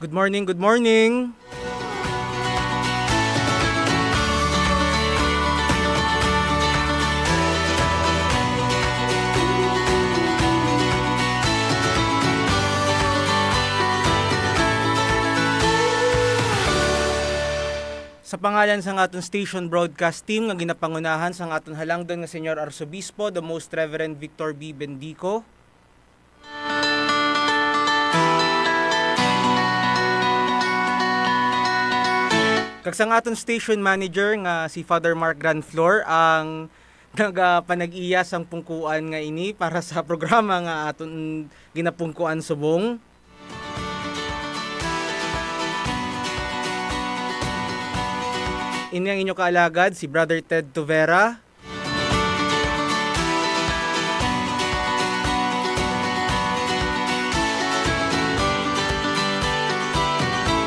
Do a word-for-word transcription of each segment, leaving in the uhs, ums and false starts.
Good morning, good morning. Sa pangalan sang aton station broadcast team nga ginapangunahan sang aton halangdon nga Señor Arsobispo, the Most Reverend Victor B. Bendico, kag sang aton station manager nga si Father Mark Granflor ang nagapanag-iya sang pungkuan nga ini para sa programa nga aton ginapungkuan subong. Ini ang inyo kaalagad, si Brother Ted Tuvera.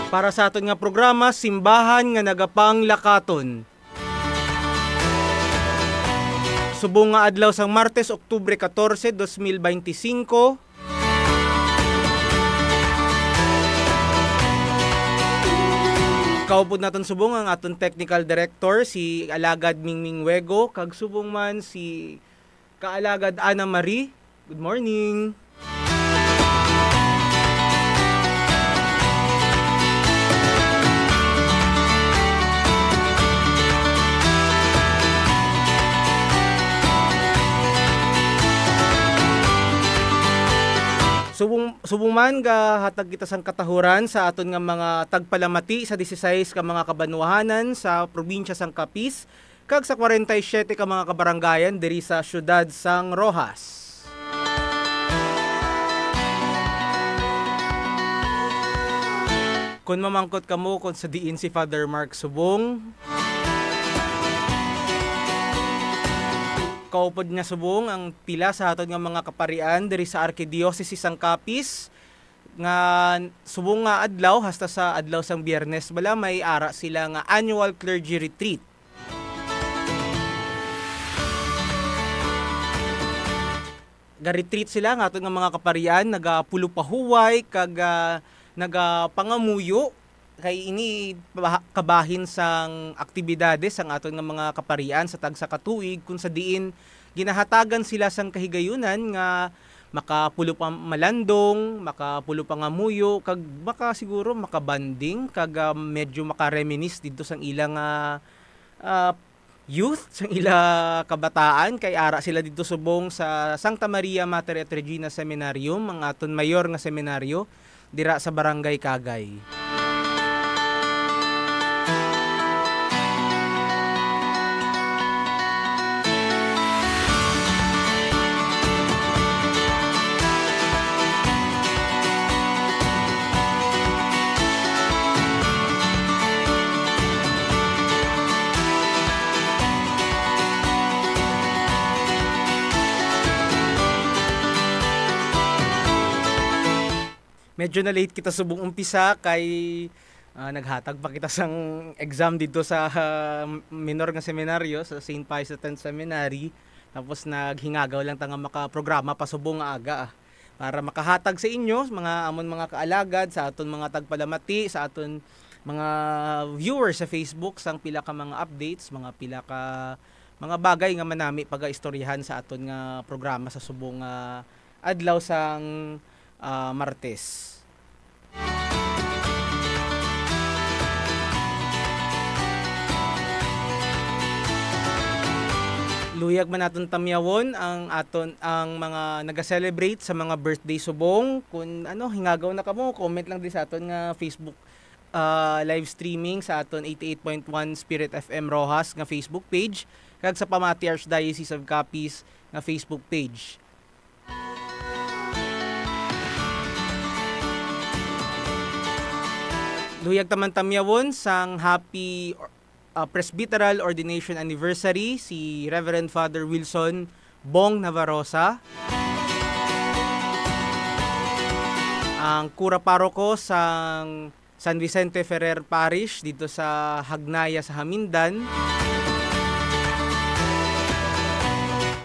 Para sa aton nga programa, Simbahan nga Nagapanglakaton. Subong nga adlaw sang Martes, Oktubre katorse, dos mil beintisinko. Kaupod naton subong ang aton technical director, si Alagad Mingming Wego, kag subong man si Kaalagad Ana Marie. Good morning. Subong, subong man gahatag kita sang katahuran sa aton nga mga tagpalamati sa disisais ka mga kabanwahanan sa probinsya sang Capiz, kag sa kwarenta y siyete ka mga kabarangayan diri sa siyudad sang Roxas. Kon mamangkot kamo kon sa diin si Father Mark subong, kaupod niya subong ang pila sa aton nga mga kaparian diri sa Arkidiocese sang Capiz, nga subong nga adlaw, hasta sa adlaw sang Biyernes bala, may ara sila nga annual clergy retreat. Ga-retreat sila nga aton nga mga kaparian, nagapulupahuway kag, ah, nagapangamuyo, kay ini bah-, kabahin sang aktibidades sang aton nga mga kaparian sa tagsa ka tuig, kung sa diin ginahatagan sila sang kahigayunan nga makapulo pa malandong, makapulo pa nga muyo, kag maka, siguro, makabanding, kag, ah, medyo maka-reminisce didto sang ila nga, ah, youth, sang ila kabataan, kay ara sila didto subong sa Santa Maria Mater et Regina Seminarium, ang aton mayor nga seminaryo dira sa Barangay Kagay. Medyo na-late kita subong umpisa kay, ah, naghatag pa kita sang exam didto sa, ah, minor nga seminaryo, sa Saint Pius the Tenth Seminary. Tapos naghingagaw lang ta nga makaprograma pa subong nga aga, ah, para makahatag sa inyo, mga amon mga kaalagad, sa aton mga tagpalamati, sa aton mga viewers sa Facebook, sang pila ka mga updates, mga pila ka mga bagay nga manami pagaistoryahan sa aton nga programa sa subong nga adlaw sang, ah, Martes. Luyag man naton tamyawon ang aton, ang mga naga-celebrate sa mga birthday subong. Kun ano, hingagaw na kamo, comment lang di sa aton nga Facebook, ah, live streaming sa aton eighty-eight point one Spirit F M Roxas nga Facebook page, kag sa Pamati Archdiocese of Capiz nga Facebook page. Luyag ta man tamyawon sang happy, uh, Presbyteral Ordination Anniversary si Reverend Father Wilson Bong Navarrosa, ang kura paroko sang San Vicente Ferrer Parish dito sa Hagnaya sa Jamindan.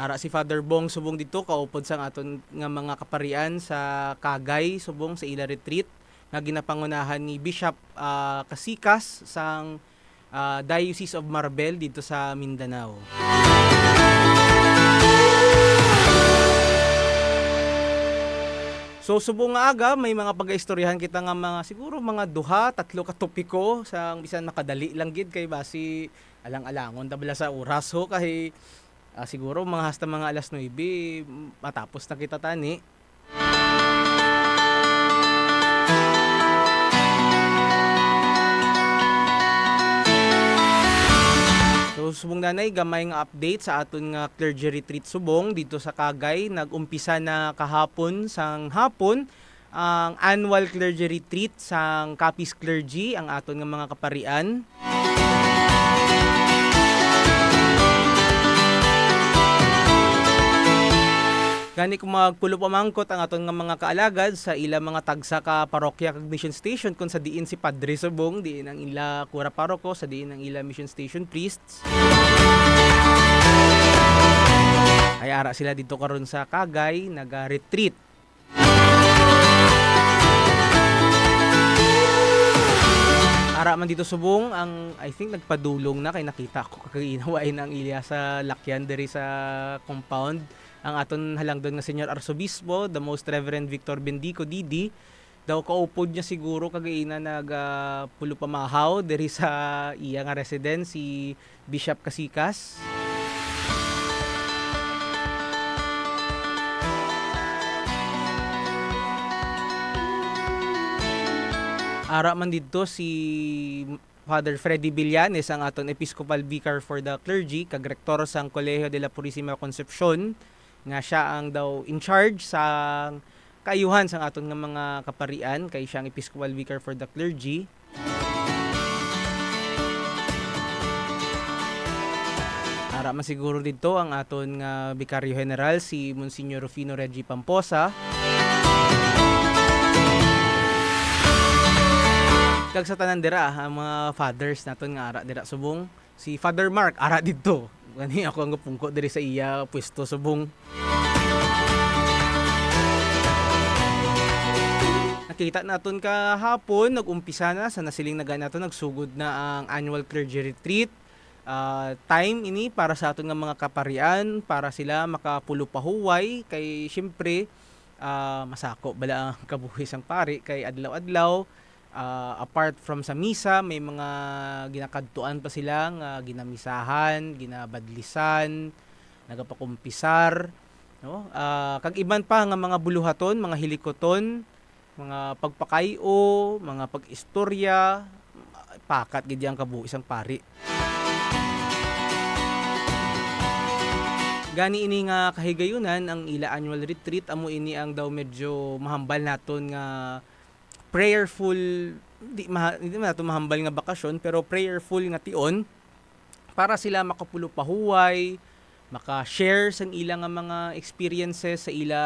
Ara si Father Bong subong dito, kaupod sang aton nga mga kaparian sa Kagay, subong sa ila retreat. nga ginapangunahan ni Bishop, ah, Kasikas sang, ah, Diocese of Marbel didto sa Mindanao. So, subong nga aga, may mga pagaistoryahan kita nga mga, siguro mga duha, tatlo ka topiko, sa bisan makadali lang gid, kay basi alang-alangon ta bala sa oras, ho, kay, ah, siguro mga hasta mga alas nuebe, matapos na kita tani. So, subong nanay, gamay nga update sa aton nga clergy retreat subong dito sa Kagay. Nag-umpisa na kahapon sang hapon ang annual clergy retreat sang Capiz Clergy, ang aton nga mga kaparian. Gani, kung magpulo pamangkot ang aton nga mga kaalagad sa ila mga tagsa ka parokya kag mission station, kung sa diin si Padre Subong, diin ang ila kura paroko, sa diin ang ila mission station priests, ay ara sila dito karon sa Kagay, naga-retreat. Ara man dito subong ang, I think, nagpadulong na, kay nakita ko kagina wa na ang iya sa lakyan diri sa compound. Ang aton halangdon nga Senior Arsobispo, the Most Reverend Victor Bendico, D D, daw kaupod niya siguro kagina nag, ah, pulupamahaw diri sa iya nga residence, si Bishop Kasikas. Ara man didto si Father Freddy Villanes, ang aton Episcopal Vicar for the Clergy kag Rektor sang Colegio de la Purisima Concepcion, nga siya ang daw in charge sa kaayuhan sang aton nga mga kaparian, kay siya ang Episcopal Vicar for the Clergy. Ara man siguro didto ang aton nga Bikaryo General, si Monsignor Rufino Reggie Pamposa. Kag sa tanan dira, ang mga fathers naton nga ara dira subong, si Father Mark, ara didto. Gani ako ang pungko diri sa iya pwesto subong. Nakita naton kahapon, nag-umpisa na, sa nasiling na gani naton, nagsugod na ang annual clergy retreat. Ah, time ini para sa aton nga mga kaparian, para sila makapulopahuway, kay siyempre, ah, masako bala ang kabuhi sang pari, kay adlaw-adlaw, ah, apart from sa misa, may mga ginakadtuan pa sila nga ginamisahan, ginabadlisan, nagapakumpisar, no? Ah, kag iban pa nga mga buluhaton, mga hilikoton, mga pagpakay-o, mga pag-istorya, pakat gid ang kabuhi sang pari. Gani ini nga kahigayunan, ang ila annual retreat, amo ini ang daw medyo mahambal naton nga prayerful, di ma-, di man nato mahambal nga bakasyon, pero prayerful nga tion para sila makapulopahuway, maka-share sang ila nga mga experiences sa ila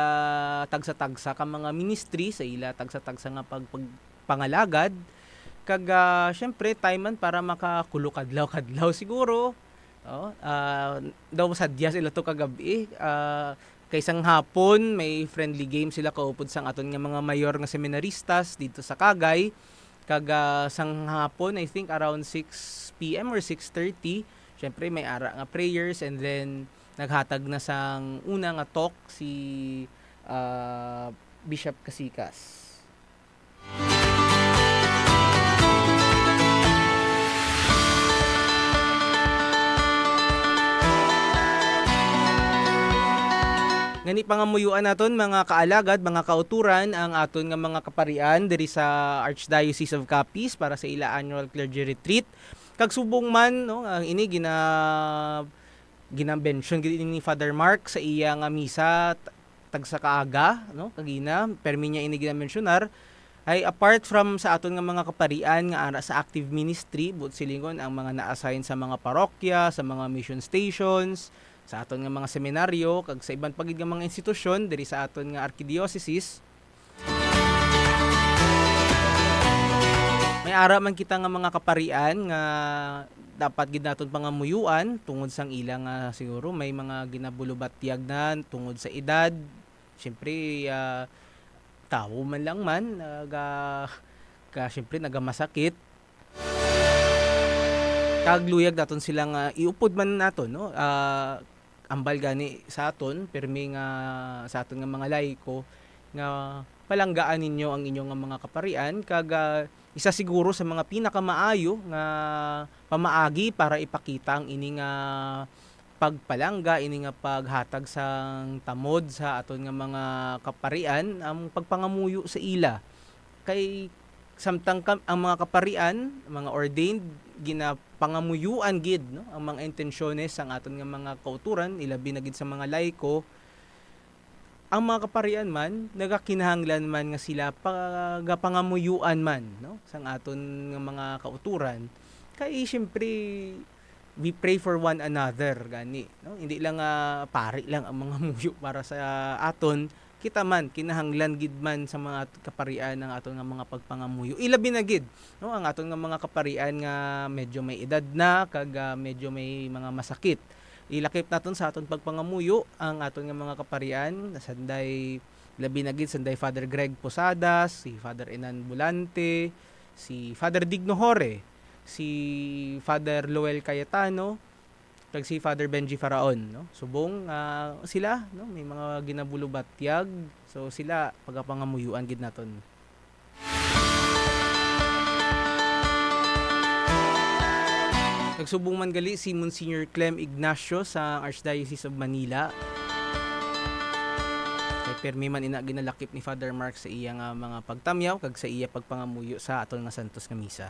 tagsa-tagsa ka mga ministry, sa ila tagsa-tagsa nga pag-, pagpangalagad. Kag, ah, syempre, time man para makakulok adlaw-kadlaw siguro. Oh, ah, daw sadya sila to kagab-i. Ah, kay sang hapon, may friendly game sila kaupod sang aton nga mga mayor nga seminaristas dito sa Kagay. Kag, ah, sang hapon, I think around six p m or six thirty, syempre may ara nga prayers, and then naghatag na sang una nga talk si, ah, Bishop Kasikas. Ngani, pangamuyuan naton, mga kaalagad, mga kauturan, ang aton nga mga kaparian diri sa Archdiocese of Capiz para sa ila annual clergy retreat. Kag subong man, no, ang ini gina-, gina-mention gid ni Father Mark sa iya nga misa t-, tagsa ka aga, no, kagina, permi niya ini gina-mensionar, ay apart from sa aton nga mga kaparian nga ara sa active ministry, buot silingon ang mga na-assign sa mga parokya, sa mga mission stations, sa aton nga mga seminaryo, kag sa iban pa gid nga mga institusyon diri sa aton nga arkidiocese, may ara man kita nga mga kaparian nga dapat gid naton pangamuyuan tungod sang ila nga siguro may mga ginabulubatyag na tungod sa edad. Siyempre, ah, tawo man lang man, ah, ga-, ka, siyempre, nagamasakit. Kag luyag naton sila nga iupod man naton, no? Ah, ambal gani sa aton, pirmi nga sa aton nga mga layko, nga palanggaan ninyo ang inyo nga mga kaparian, kag, ah, isa siguro sa mga pinakamaayo nga pamaagi para ipakita ang ini nga pagpalangga, ini nga paghatag sang tamod sa aton nga mga kaparian, ang pagpangamuyo sa ila. Kay samtang kam-, ang mga kaparian, mga ordained, ginapangamuyuan gid, no, ang mga intensyones sang aton nga mga kauturan, ilabi na gid sa mga layko, ang mga kaparian man, nagakinahanglan man nga sila pagapangamuyuan man, no, sang aton nga mga kauturan. Kay, siyempre, we pray for one another, gani, no? Hindi lang nga pari lang ang mga muyo para sa aton, kita man, kinahanglan gid man sa mga kaparian ang aton nga mga pagpangamuyo. Ilabi na gid, no, ang aton nga mga kaparian nga medyo may edad na, kag, ah, medyo may mga masakit. Ilakip naton sa aton pagpangamuyo ang aton nga mga kaparian, sanday, labi na gid sanday Father Greg Posadas, si Father Enan Bulante, si Father Digno Hore, si Father Loel Cayetano, kag si Father Benji Faraon, no? Subong, ah, sila, no, may mga ginabulubatyag, so sila pagapangamuyuan gid naton. Nagsubong man gali si Monsignor Clem Ignacio sa Archdiocese of Manila. Kay pirmi man ina ginalakip ni Father Mark sa iya nga mga pagtamyaw kag sa iya pagpangamuyo sa aton nga santos nga misa.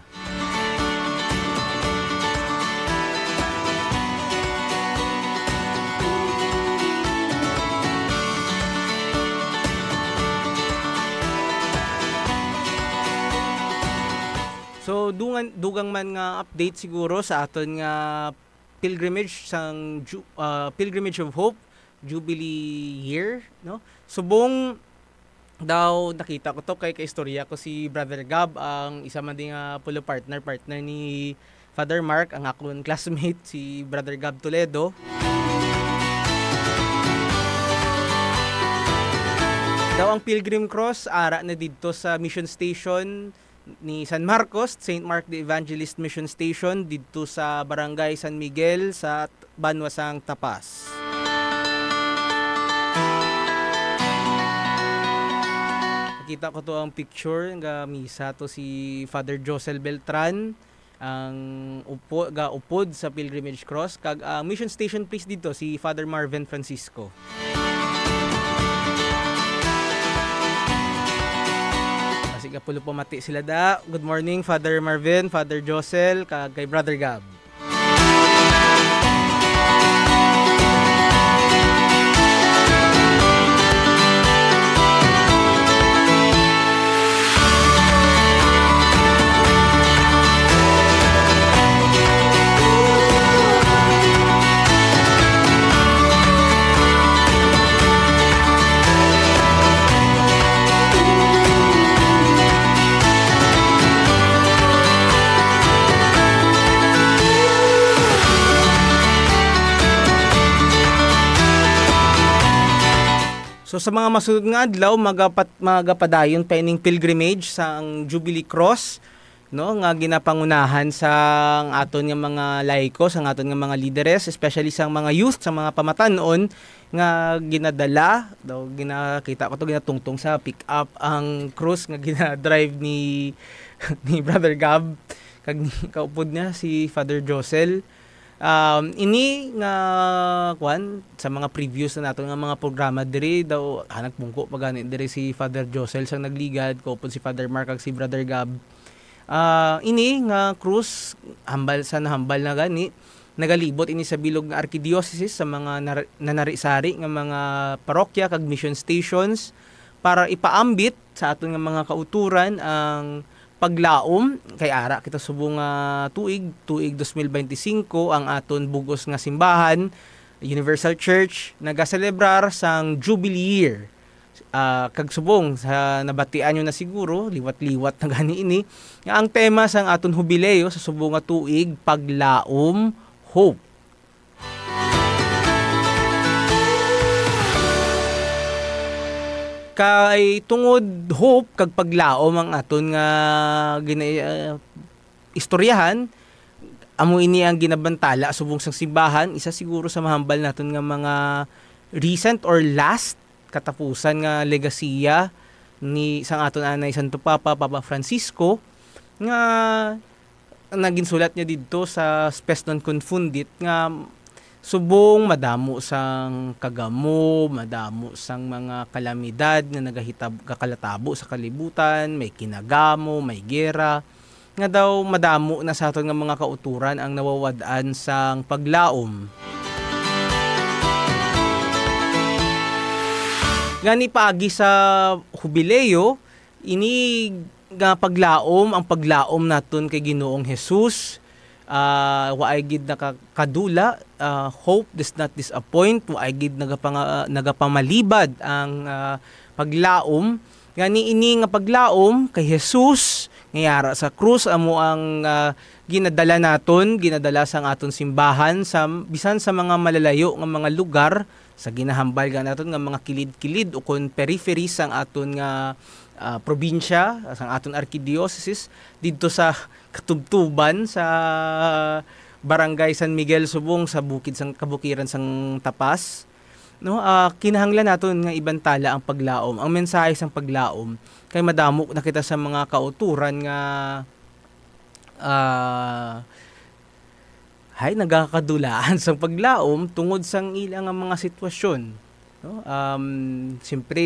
So, dungan-, dugang man nga update siguro sa aton nga pilgrimage sang Ju-, ah, Pilgrimage of Hope, Jubilee year, no? Subong daw nakita ko to kay kaistorya ko si Brother Gab, ang isa man din nga pulo partner, partner ni Father Mark, ang akon classmate, si Brother Gab Toledo. Daw ang Pilgrim Cross, ara na didto sa Mission Station ni San Marcos, Saint Mark the Evangelist Mission Station, didto sa Barangay San Miguel, sa Banwa sang Tapas. Nakita ko to ang picture nga misa to si Father Josel Beltran, ang upo-, ga-upod sa Pilgrimage Cross, kag ang mission station priest dito si Father Marvin Francisco. Kasi kapulo pamati sila da. Good morning, Father Marvin, Father Josel, kag kay Brother Gab. So, sa mga masunod nga adlaw, magapat-, magapadayon pa ining pilgrimage sa ang Jubilee Cross, no, nga ginapangunahan sang aton nga mga laiko, sang aton nga mga lideres, especially sang mga youth, sang mga pamatan-on nga ginadala, daw ginakita ko to, ginatungtong sa pick-up ang krus nga ginadrive ni, ni Brother Gab, kag ni kaupod niya si Father Josel. Um, ini nga, kwan, sa mga previous na nato nga mga programa diri, daw, ah, nagpungko pa gani diri si Father Josel sang nagligad, kaupod si Father Mark kag si Brother Gab. Ah, ini nga krus, hambal sa nahambal na gani, nagalibot ini sa bilog nga arkidioceses, sa mga nar-, nanari-sari nga mga parokya kag mission stations para ipaambit sa aton nga mga kauturan ang paglaom, kay ara kita subong nga tuig, tuig dos mil bente singko, ang aton bug-os nga simbahan, Universal Church, nagaselebrar sang Jubilee Year. Ah, kag subong sa nabatian nyo na siguro, liwat-liwat na gani ini, nga ang tema sang aton hubileo sa subong nga tuig, Paglaom, Hope. Kay tungod hope kag paglaom ang aton nga gina-, ah, istoryahan, amo ini ang ginabantala subong sang simbahan, isa siguro sa mahambal naton nga mga recent or last katapusan nga legasiya ni sang aton anay Santo Papa, Papa Francisco, nga naginsulat niya didto sa Spes Non Confundit nga subong madamo sang kagamo, madamo sang mga kalamidad nga nagahitab-, gakalatabo sa kalibutan, may kinagamo, may gera, nga daw madamo na sa aton nga mga kauturan ang nawawad-an sang paglaom. Gani paagi sa Hubileo, ini nga paglaom, ang paglaom naton kay Ginoong Jesus, ah, waay gid nakakadula, ah, hope does not disappoint, waay gid nagapanga-, nagapamalibad ang, ah, paglaom. Gani ini nga paglaom kay Jesus nga yara sa krus amo ang, ah, ginadala naton, ginadala sang aton simbahan sa, bisan sa mga malalayo nga mga lugar, sa ginahambal nga naton nga mga kilid-kilid ukon peripheries sang aton nga, ah, probinsya, sang aton archdiocese, didto sa katubtuban sa Barangay San Miguel Subong sa bukid sang kabukiran sang Tapas, no? Ah, kinahanglan naton nga ibantala ang paglaom, ang mensahe sang paglaom, kay madamo na kita sa mga kauturan nga, ah, hay, nagakadulaan sang paglaom tungod sang ila nga mga sitwasyon, no? Um, siyempre,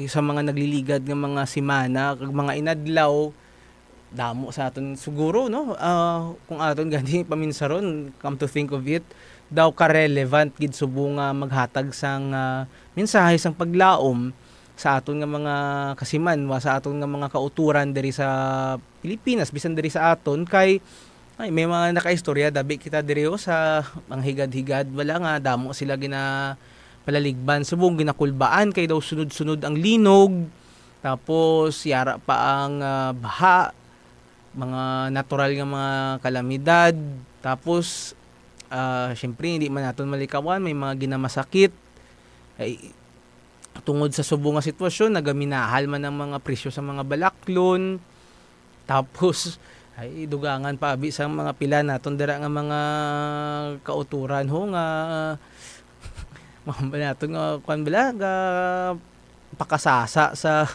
sa mga nagliligad nga mga semana kag mga inadlaw, damo sa aton siguro, no? Ah, kung aton gani paminsaron, come to think of it, daw ka-relevant gid subong nga maghatag sang, ah, mensahe sang paglaom sa aton nga mga kasimanwa, sa aton nga mga kauturan diri sa Pilipinas, bisan diri sa aton, kay, ay, may mga nakaistorya, dabi kita diri, oh, sa mga higad-higad, wala nga, damo sila ginapalaligban. Subong ginakulbaan kay daw sunod-sunod ang linog, tapos yara pa ang, ah, baha, mga natural nga mga kalamidad. Tapos, ah, siyempre, hindi man naton malikawan, may mga ginamasakit. Ay, tungod sa subong nga sitwasyon, nagaminahal man ang mga presyo sa mga balaklon. Tapos, ay, dugangan pa abi sa mga pila naton dira nga mga kauturan, ho, nga, mga naton nga, kwan bala, ga-, pakasasa sa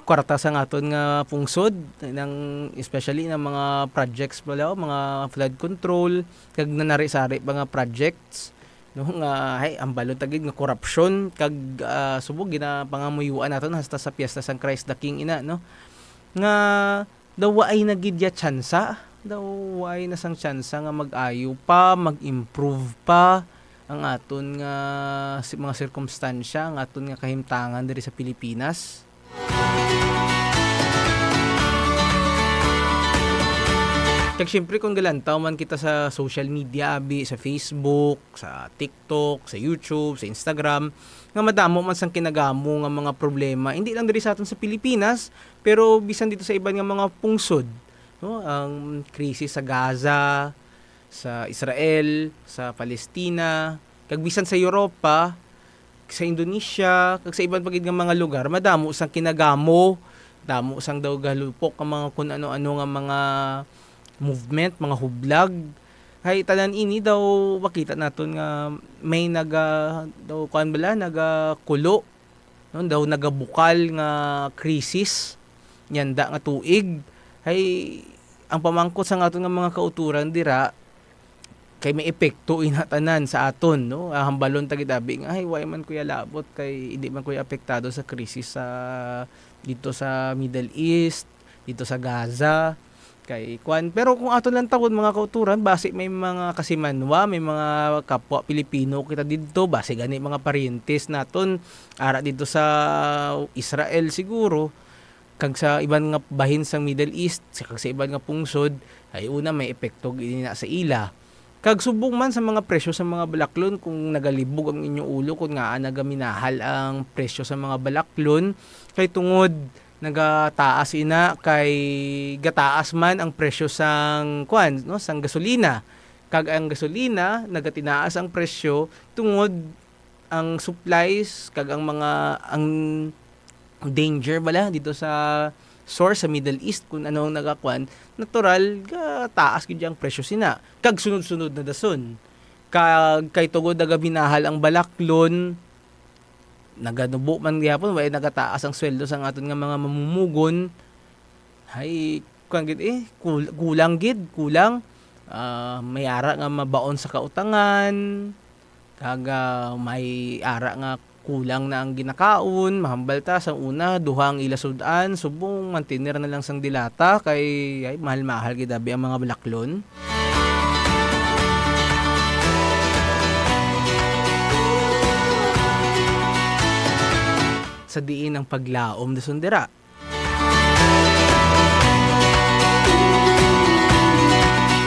kwarta sang aton nga pungsod, nang, especially ng mga projects bala, mga flood control, kag nanari-sari pa nga projects, no, nga, hay, ang balon ta gid nga korupsyon, kag, ah, subong ginapangamuyuan naton hasta sa Fiesta sang Christ the King ina, no? Nga daw waay na gid ya tsansa, daw waay na sang tsansa nga mag-ayo pa, mag-improve pa ang aton nga si-, mga sirkumstansya, ang aton nga kahimtangan diri sa Pilipinas. Kag siyempre, kung galantaw man kita sa social media, abi, sa Facebook, sa TikTok, sa YouTube, sa Instagram, nga madamo man sang kinagamo nga mga problema, hindi lang diri sa aton sa Pilipinas, pero bisan dito sa iban nga mga pungsod, no? Ang krisis sa Gaza, sa Israel, sa Palestina, kag bisan sa Europa, sa Indonesia, kag sa iban pa gid nga mga lugar, madamo sang kinagamo, damo sang daw galupok ang mga kun ano-ano nga mga movement, mga hublag. Hay, tanan ini daw makita naton nga may naga-, daw kuan bala, nagakulo, no? Daw nagabukal nga krisis, nyanda nga tuig. Hay, ang pamangkot sa aton nga mga kauturan dira, kay may epekto ina tanan sa aton, no? Ah, hambalon ta gid abi nga, "Ay, why man kuya labot kay hindi man kuya apektado sa krisis sa, dito sa Middle East, dito sa Gaza?" Kay kwan, pero kung aton lang tawon, mga kauturan, basi may mga kasimanwa, may mga kapwa Pilipino kita didto, basi gani mga paryentes naton ara didto sa Israel siguro, kag sa iban nga bahin sang Middle East, sa, kag sa iban nga pungsod, ay una may epekto gid na sa ila. Kag subong man sa mga presyo sa mga balaklon, kung nagalibog ang inyo ulo kung ngaa nagaminahal ang presyo sa mga balaklon, kay tungod nagataas ina, kay gataas man ang presyo sang, kuan, no, sang gasolina. Kag ang gasolina, nagatinaas ang presyo tungod ang supplies kag ang mga, ang danger bala dito sa source sa Middle East, kung ano ang nagakuan, natural, ga taas gyud ang presyo sina. Kag sunod-sunod na dason. Kag kay tungod nagabinahal ang balaklon, naganubo man gyapon, way nagataas ang sweldo sang aton nga mga mamumugon. Hay, kuwan gid, eh, kul-, kulang gid, kulang. Ah, may ara nga mabaon sa kautangan, kag, ah, may ara nga kulang na ang ginakaon. Mahambal ta, sa una, duha ang ila sud-an, subong mantener na lang sang dilata, kay, ay, mahal-mahal gid abi ang mga balaklon. Sa diin ang paglaom dason dira.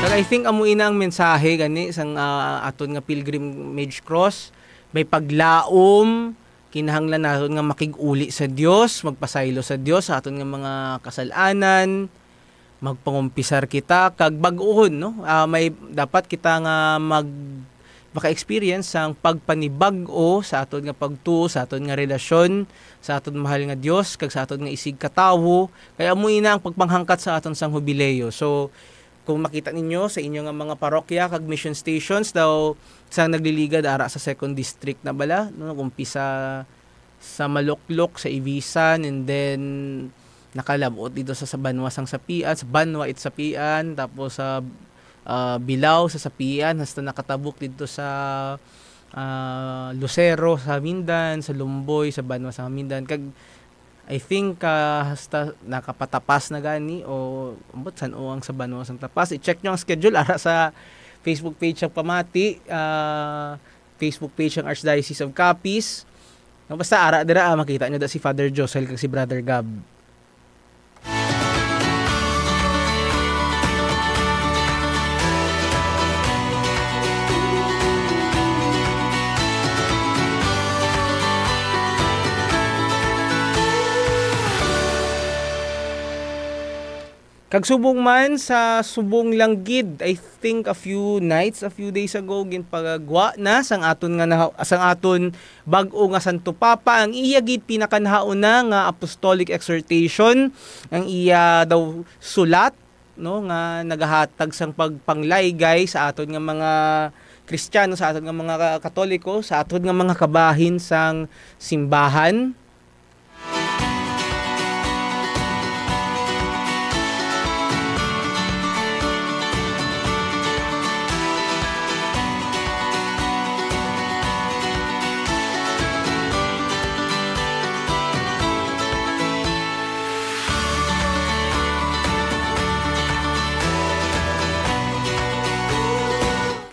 Kag I think amo ina ang mensahe gani sang, ah, aton nga pilgrimage cross. May paglaom, kinahanglan naton nga makig-uli sa Dios, magpasaylo sa Dios sa aton nga mga kasal-anan, magpangumpisar kita kag bag-ohon, no? Ah, may dapat kita nga mag-, maka-experience sang pagpanibag-o sa aton nga pagtuo, sa aton nga relasyon sa aton mahal nga Dios, kag sa aton nga isigkatawo. Kay amo ina ang pagpanghangkat sa aton sang Hubileo. So, kung makita ninyo sa inyo nga mga parokya kag mission stations daw, sang nagliligad ara sa second district na bala, no, nag-umpisa sa Maloklok, sa Ivisan, and then nakalabot dito sa, sa Banwa sang Sapian, sa Banwa it Sapian, tapos sa, ah, Bilao sa Sapian, hasta nakatabok dito sa, ah, Lucero sa Mindan, sa Lumboy sa Banwa sa Mindan. Kag I think, ah, hasta nakapatapas na gani o ambot san-o ang sa Banwa sang Tapas. I-check nyo ang schedule ara sa Facebook page sang Pamati, ah, Facebook page sang Archdiocese of Capiz. No, basta ara dira, ah, makita nyo da si Father Josel kag si Brother Gab. Kag subong man sa subong lang gid, I think a few nights, a few days ago, ginpagwa na sang aton nga naha-, sang aton bag-o nga Santo Papa ang iya gid pinakanahauna nga apostolic exhortation, ang iya daw sulat, no, nga nagahatag sang pagpanglaygay sa aton nga mga Kristiyano, sa aton nga mga Katoliko, sa aton nga mga kabahin sang simbahan.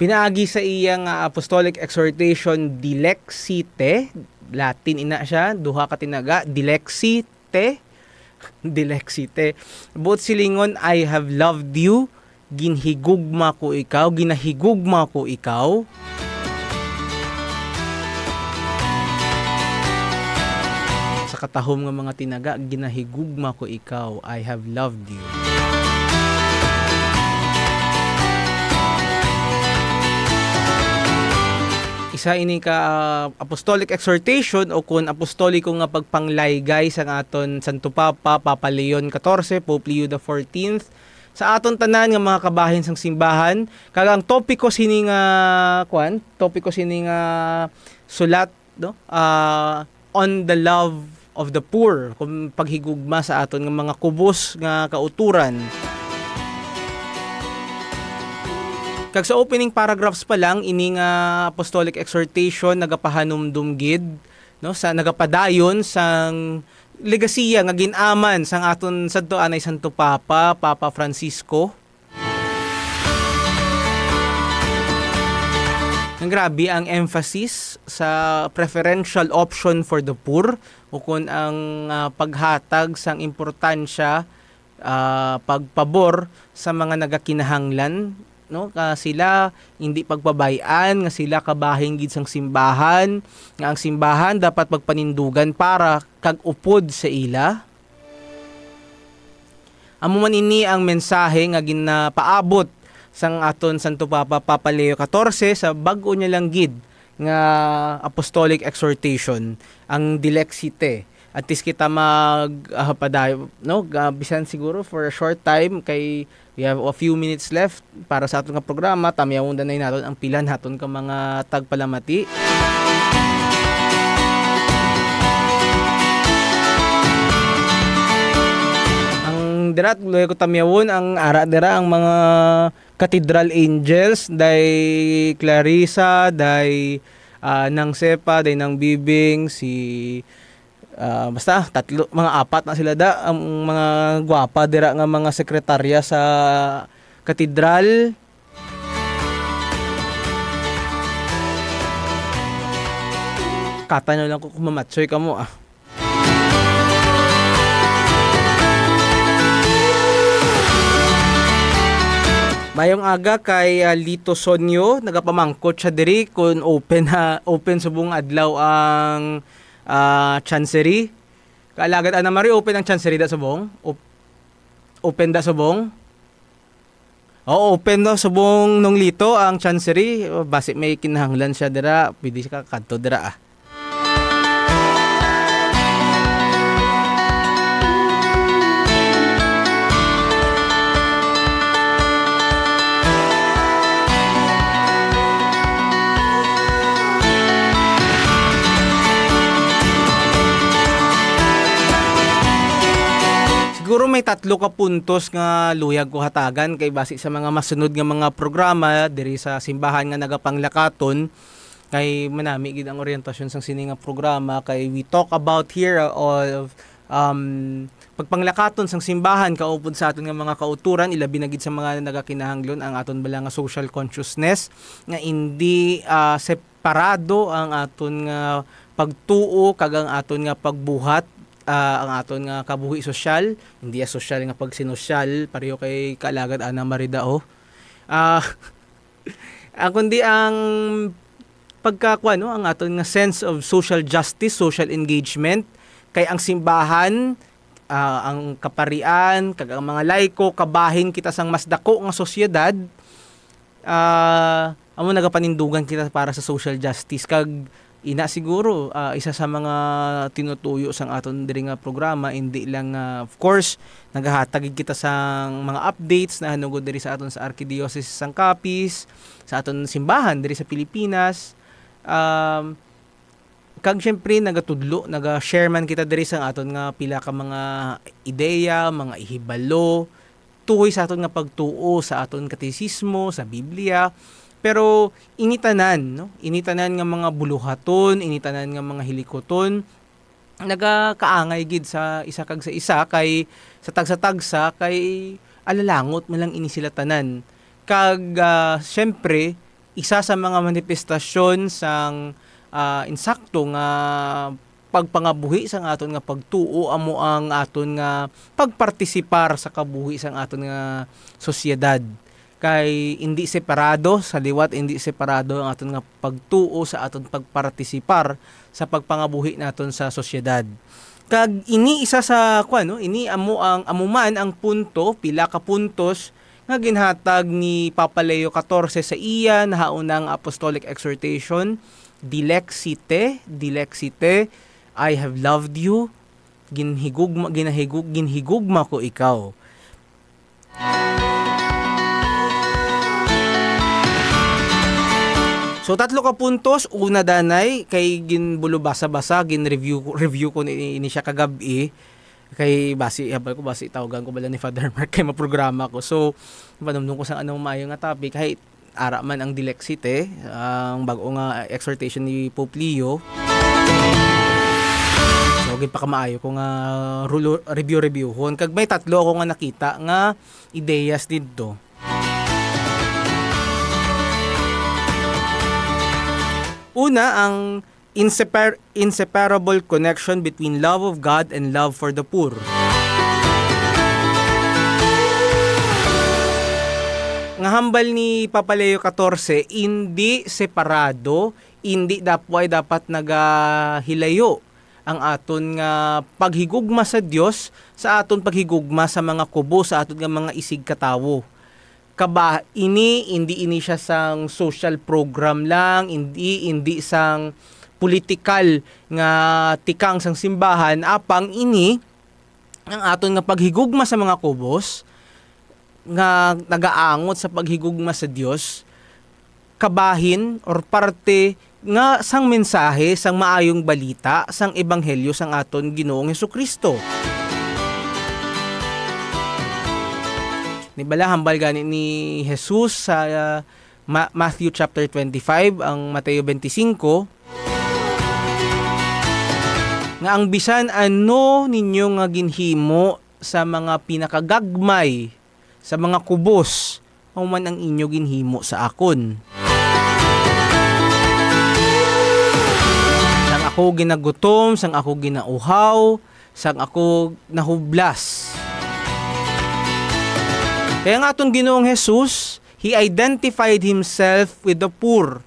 Pinaagi sa iya nga apostolic exhortation, Dilexite, Latin ina siya, duha ka tinaga, Dilexite, Dilexite. Buot silingon, "I have loved you, ginhigugma ko ikaw, ginahigugma ko ikaw." Sa katahom nga mga tinaga, "Ginahigugma ko ikaw, I have loved you." Isa ini ka, ah, apostolic exhortation o kun apostoliko nga pagpanglaygay sang aton Santo Papa, Papa Leon katorse, Pope Leo the fourteenth, sa aton tanan nga mga kabahin sang simbahan, kag ang topiko sini nga, kuan, topiko sini nga sulat, no? Ah, on the love of the poor, kung paghigugma sa aton nga mga kubos nga kauturan. Kag sa opening paragraphs pa lang, ini nga apostolic exhortation nagapahanumdom gid, no, sa nagapadayon sang legasiya nga gin-aman sang aton sadto anay Santo Papa, Papa Francisco. Ang grabe ang emphasis sa preferential option for the poor, ukon ang, ah, paghatag sang importansya, ah, pagpabor sa mga nagakinahanglan, no? Nga sila hindi pagpabay-an, nga sila kabahin gid sang simbahan, nga ang simbahan dapat magpanindugan para kag upod sa ila. Amo man ini ang mensahe nga ginapaabot sang aton Santo Papa, Papa Leo katorse, sa bag-o niya lang gid nga apostolic exhortation, ang Dilexite. At least kita mag, ah, padayon, no? Ga-, bisan siguro for a short time, kay we have a few minutes left para sa aton nga programa, tamyawon danay naton ang pila naton ka mga tagpalamati. Ang dira, luoy ko tamyawon, ang ara dira, ang mga Cathedral Angels, day Clarissa, day, ah, Nang Sepa, day Nang Bibing, si Ah, basta, tatlo, mga apat na sila da, ang mga gwapa dira nga mga sekretarya sa katedral. Kata nyo lang kung mamatsoy kamo, ah. Mayong aga kay, ah, Lito Sonyo, nagapamangkot siya diri kung open ha, open subong adlaw ang ah, Chancery. Kaalagad Ana Marie, open ang Chancery da subong? Op-, open da subong? Oo, open daw subong Nong Lito ang Chancery. O, basi may kinahanglan siya dira, pwede siya kadto dira, ah. Siguro may tatlo ka puntos nga luyag ko hatagan kay basi sa mga masunod nga mga programa diri sa simbahan nga nagapanglakaton, kay manami gid ang oryentasyon sang sini nga programa, kay we talk about here of, um, pagpanglakaton sang simbahan kaupod sa aton nga mga kauturan, ilabi na gid sa mga nagakinahanglan ang aton bala nga social consciousness nga indi, ah, separado ang aton nga pagtuo kag ang aton nga pagbuhat, ah, ang aton nga kabuhi sosyal, hindi asosyal nga pagsinosyal, pareho kay Kaalagad Ana Marie da, oh. Ah, Ah, kundi ang pagka, kuwan, no, ang aton nga sense of social justice, social engagement, kay ang simbahan, ah, ang kaparian, kag ang mga laiko, kabahin kita sang mas dako nga sosyedad, ah, amo nagapanindugan kita para sa social justice, kag ina siguro, ah, isa sa mga tinutuyo sang aton diri nga programa, indi lang, ah, of course, nagahatag gid kita sang mga updates nahanungod diri sa aton sa Arkidiocese sang Capiz, sa aton simbahan diri sa Pilipinas. Um, kag siyempre, nagatudlo, naga-share man kita diri sang aton nga pila ka mga ideya, mga ihibalo, tuhoy sa aton nga pagtuo sa aton katesismo, sa Biblia. Pero ini tanan, no? Ini tanan nga mga buluhaton, ini tanan nga mga hilikuton, nagakaangay gid sa isa kag sa isa, kay sa tagsa-tagsa, kay alalangot man lang ini sila tanan. Kag, ah, siyempre, isa sa mga manifestasyon sang, ah, insakto nga pagpangabuhi sang aton nga pagtuo amo ang aton nga pagpartisipar sa kabuhi sang aton nga sosyedad. Kay indi separado, sa liwat indi separado ang aton nga pagtuo sa aton pagpartisipar sa pagpangabuhi naton sa sosyedad. Kag ini isa sa, kuwan, no, ini amo ang, amo man ang punto, pila ka puntos nga ginhatag ni Papa Leo katorse sa iya nahauna nga apostolic exhortation, Dilexi te, Dilexi te, I have loved you, ginhigugma, ginahigug-, ginhigugma ko ikaw. So, tatlo ka puntos. Una, danay, kay ginbulubasa-basa, gin-review, review ko ni, ni siya kagab-i. Kay basi, hambal ko, basi tawagan ko bala ni Father Mark kay maprograma ko. So, panumdum ko sa anong maayo nga topic. Kay ara man ang Dilexit, eh, ang bag-o nga exhortation ni Pope Leo. So, ginpakamaayo ko nga rulo-, review-reviewhon. Kag may tatlo ako nga nakita nga ideyas didto. Una, ang insepar-, inseparable connection between love of God and love for the poor. Nga hambal ni Papa Leo katorse, indi separado, indi dap-, way dapat nagahilayo ang aton nga paghigugma sa Dios sa aton paghigugma sa mga kubo, sa aton nga mga isigkatawo. Kaba-, ini, indi ini siya sang social program lang, indi, indi sang politikal nga tikang sang simbahan, apang ini ang aton nga paghigugma sa mga kubos nga nagaangot sa paghigugma sa Dios, kabahin or parte nga sang mensahe sang maayong balita sang ebanghelyo sang aton Ginoong Jesu-Cristo. Ni bala, hambal gani ni Jesus sa, ah, Ma-, Matthew chapter twenty-five, ang Mateo twenty-five, nga ang bisan ano ninyo nga ginhimo sa mga pinakagagmay sa mga kubos, mao man ang inyo ginhimo sa akon. Sang ako ginagutom, sang ako ginauhaw, sang ako nahublas. Kaya nga aton Ginoong Jesus, he identified himself with the poor.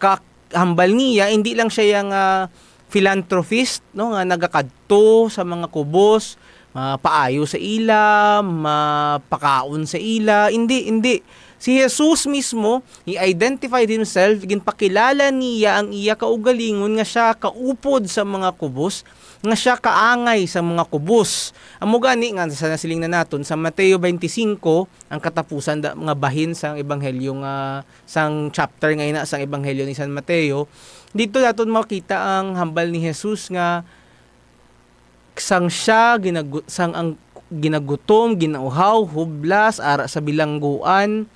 Ka-, hambal niya, hindi lang siya yang, ah, philanthropist, no, nga nagakadto sa mga kubos, mapaayo sa ila, mapakaon sa ila. Hindi, hindi. Si Jesus mismo, he identified himself, ginpakilala niya ang iya kaugalingon nga siya kaupod sa mga kubos, nga siya kaangay sa mga kubos. Amo gani nga sa nasiling na naton sa Mateo twenty-five, ang katapusan da, nga bahin sang ebanghelyo nga, sang chapter nga ina sang ebanghelyo ni San Mateo, dito naton makita ang hambal ni Jesus nga sang siya ginagu-, sang ang ginagutom, ginauhaw, hublas, ara sa bilangguan.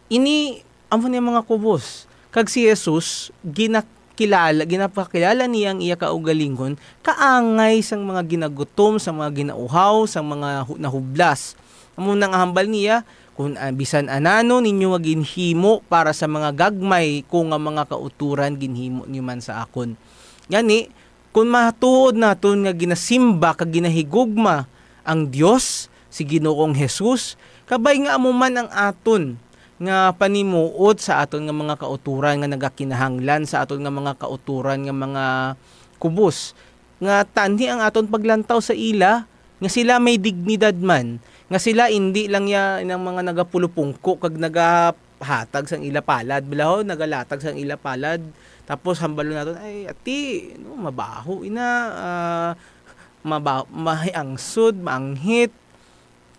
Ini amo ni mga kubos. Kag si Jesus, ginakilala, ginapakilala niya ang iya kaugalingon, kaangay sang mga ginagutom, sa mga ginauhaw, sa mga hu-, nahublas. Amo nang hambal niya, kung, ah, bisan anano ninyo nga ginhimo para sa mga gagmay ko nga mga kauturan, ginhimo niyo man sa akon. Gani, kung matuod naton nga ginasimba kag ginahigugma ang Dios, si Ginoong Jesus, kabay nga amo man ang aton nga panimuot sa aton nga mga kauturan nga nagakinahanglan, sa aton nga mga kauturan nga mga kubos, nga tanhi ang aton paglantaw sa ila, nga sila may dignidad man, nga sila indi lang ya inang mga nagapulupungko kag nagahatag sang ila palad, bala ho, nagalatag sang ila palad, tapos hambalon naton, "Ay, ati, no, mabaho ina, ah, maba-, mahiangsod, maanghit,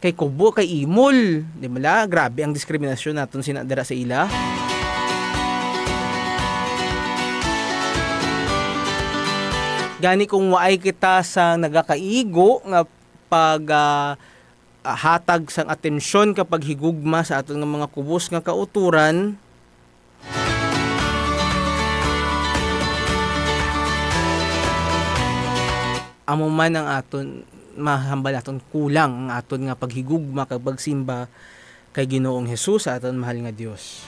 kay kubo, kay imol." Di ba la? Grabe ang diskriminasyon naton sina dira sa ila. Gani, kung waay kita sa nagakaigo nga pag, ah, ah, hatag sang atensyon kag paghigugma sa aton nga mga kubos nga kauturan, amo man ang aton, mahambal naton kulang ang aton nga paghigugma kag pagsimba kay Ginoong Jesus, sa aton mahal nga Dios.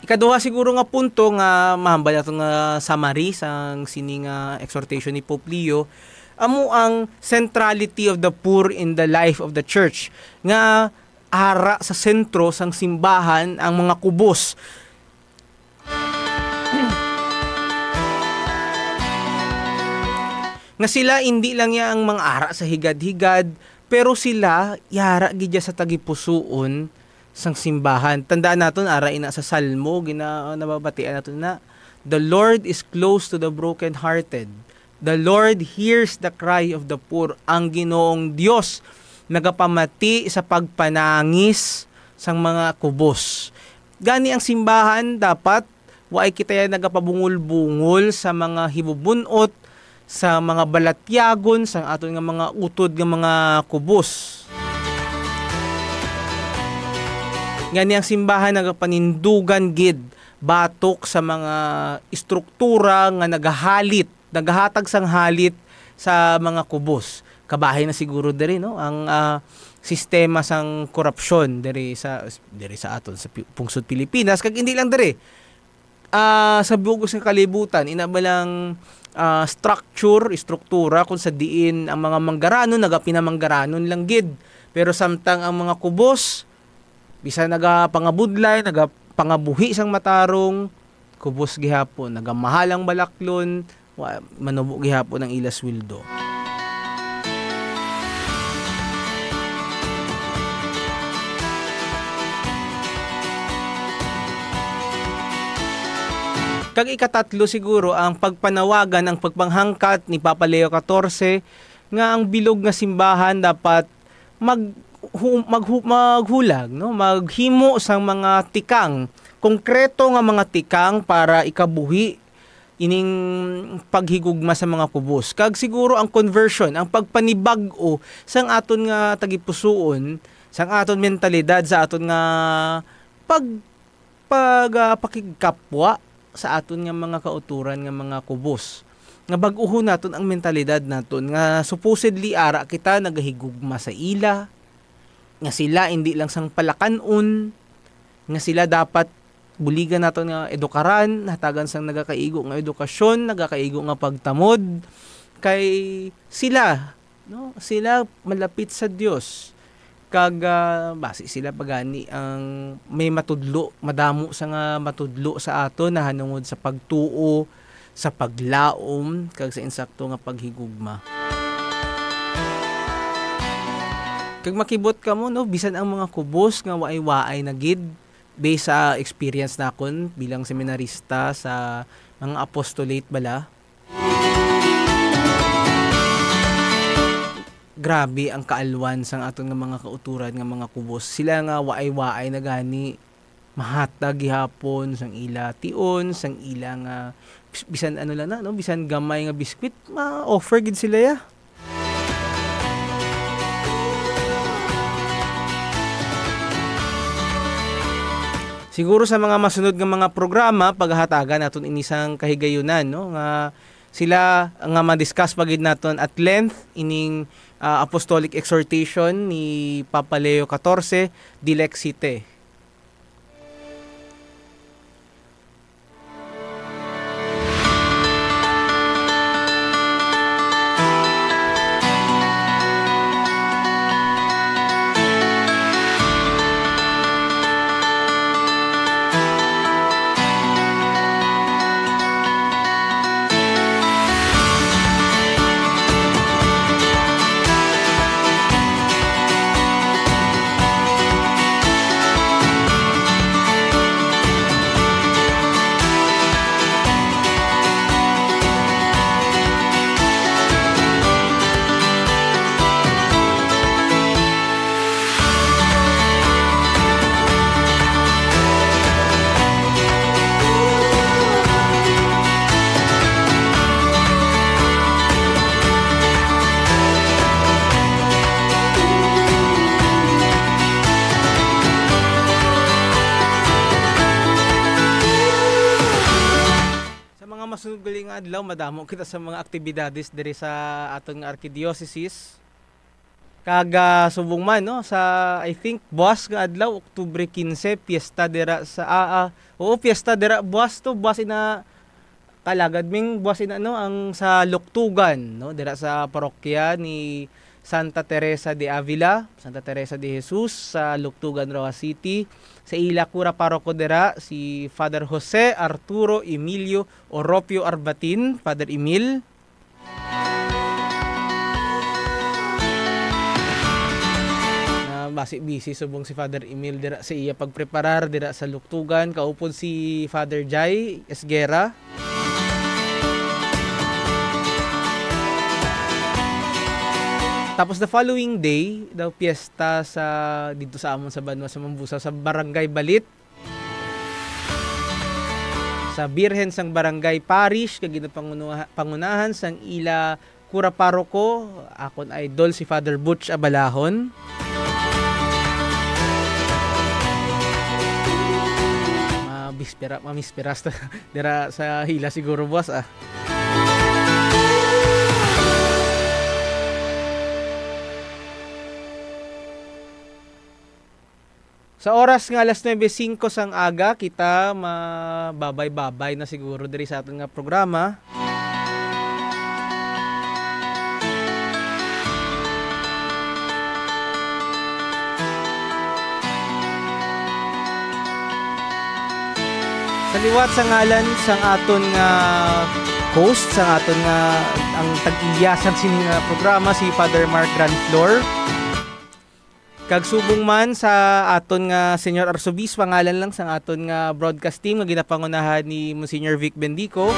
Ikaduha siguro nga punto nga mahambal naton nga summary sang sini nga exhortation ni Pope Leo, amo ang centrality of the poor in the life of the church, nga ara sa sentro sang simbahan ang mga kubos. Nga sila indi lang ya ang mga ara sa higad-higad, pero sila yara gid ya sa tagipusoon sang simbahan. Tandaan naton, ara ina sa Salmo, gina-, nababatian naton na, "The Lord is close to the brokenhearted. The Lord hears the cry of the poor." Ang Ginoong Dios nagapamati sa pagpanangis sang mga kubos. Gani ang simbahan dapat waay kita ya nagapabungol-bungol sa mga hibubun-ot, sa mga balatyagon sang aton nga mga utod nga mga kubos. Gani ang simbahan nagapanindugan gid batok sa mga estruktura nga nagahalit, nagahatag sang halit sa mga kubos. Kabahin na siguro diri, no, ang, ah, sistema sang korupsyon diri sa, diri sa aton sa Pi-, pungsod Pilipinas, kag hindi lang diri. Ah, sa bug-os nga kalibutan, ina ba lang, ah, structure, estruktura kung sa diin ang mga manggaranon nagapinamanggaranon lang gid, pero samtang ang mga kubos, bisan nagapangabudlay, nagapangabuhi sang matarong, kubos gihapon, nagamahal ang balaklon, wa, manubo gihapon ang ila sweldo. Kag ikatatlo siguro, ang pagpanawagan, ang pagpanghangkat ni Papa Leo katorse nga ang bilog nga simbahan dapat mag-, hu-, maghu-, maghulag, no? Maghimo sang mga tikang, konkreto nga mga tikang para ikabuhi ining paghigugma sa mga kubos. Kag siguro ang conversion, ang pagpanibag-o sang aton nga tagipusoon, sang aton mentalidad, sa aton nga pag-, pag-, ah, pakigkapwa sa aton nga mga kautoran nga mga kubos. Nga bag-uhon naton ang mentalidad naton nga supposedly ara kita nagahigugma sa ila, nga sila indi lang sang palakan-on, nga sila dapat buligan naton nga edukaran, hatagan sang nagakaigo nga edukasyon, nagakaigo nga pagtamod, kay sila, no, sila malapit sa Dios. Kag, ah, basi sila pa gani ang may matudlo, madamo sa nga matudlo sa aton nahanungod sa pagtuo, sa paglaom, kag sa insakto nga paghigugma. Kag makibot kamo, no, bisan ang mga kubos nga waay-waay na gid, based sa experience nakon bilang seminarista sa mga apostolate bala, grabe ang kaalwan sang aton nga mga kauturan nga mga kubos. Sila nga waay-waay na gani mahatag gihapon sang ila tion, sang ila nga bis-, bisan ano lang na, no? Bisan gamay nga biskwit, ma-offer gid sila ya. Siguro sa mga masunod nga mga programa, paghahatagan naton ini sang kahigayunan, no, nga sila nga ma-discuss pa gid naton at length ining, ah, apostolic exhortation ni Papa Leo katorse, Dilexite. Sa mga masunod gali nga adlaw, madamo kita sa mga aktibidades diri sa aton nga arkidiocesis. Kag, ah, subong man, no, sa, I think, buwas nga adlaw, Oktubre kinse, piyesta dira sa, ah, ah, oo, piyesta dira, buwas to, buwas ina, kalagad ming, buwas ina, no, ang sa Luktugan, no, dira sa parokya ni Santa Teresa de Avila, Santa Teresa de Jesus, sa Luktugan, Roxas City. Sa ila kura paroko dira, si Father Jose Arturo Emilio Oropio Arbatin, Father Emil. Na basi busy subong si Father Emil dira sa iya pagpreparar dira sa Luktugan, kaupod si Father Jai Esguerra. Tapos the following day, daw piyesta sa, dito sa amon sa banwa sa Mambusa, sa Barangay Balit. Sa Birhen sang Barangay Parish, kag ginapangunuha-, pangunahan sang ila kura paroko, akon idol si Father Butch Abalahon. Mabispera, mamisperas ta dira sa hila siguro, boss, ah. Sa oras nga alas nuebe singko sang aga, kita mababay-babay na siguro diri sa aton nga programa. Sa liwat sa ngalan sang aton nga host, sang aton nga, ang tag-iya sang sini nga programa, si Father Mark Granflor. Kag subong man sa aton nga Senior Arsobispo, ngalan lang sang aton nga broadcast team nga ginapangunahan ni Monsignor Vic Bendico.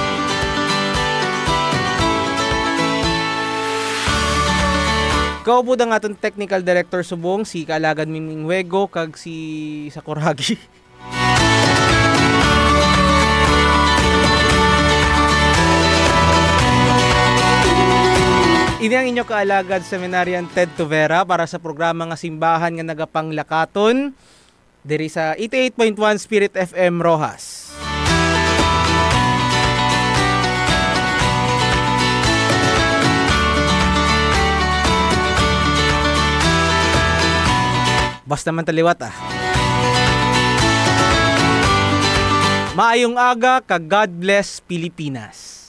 Kaupod ang aton technical director subong, si Kaalagad Miming Huego, kag si Sakuragi. Ini ang inyo kaalagad, Seminarian Ted Tuvera, para sa programa nga Simbahan nga Nagapanglakaton, diri sa eighty-eight point one Spirit F M Roxas. Basta man taliwat, ah. Maayong aga, kag God bless Pilipinas.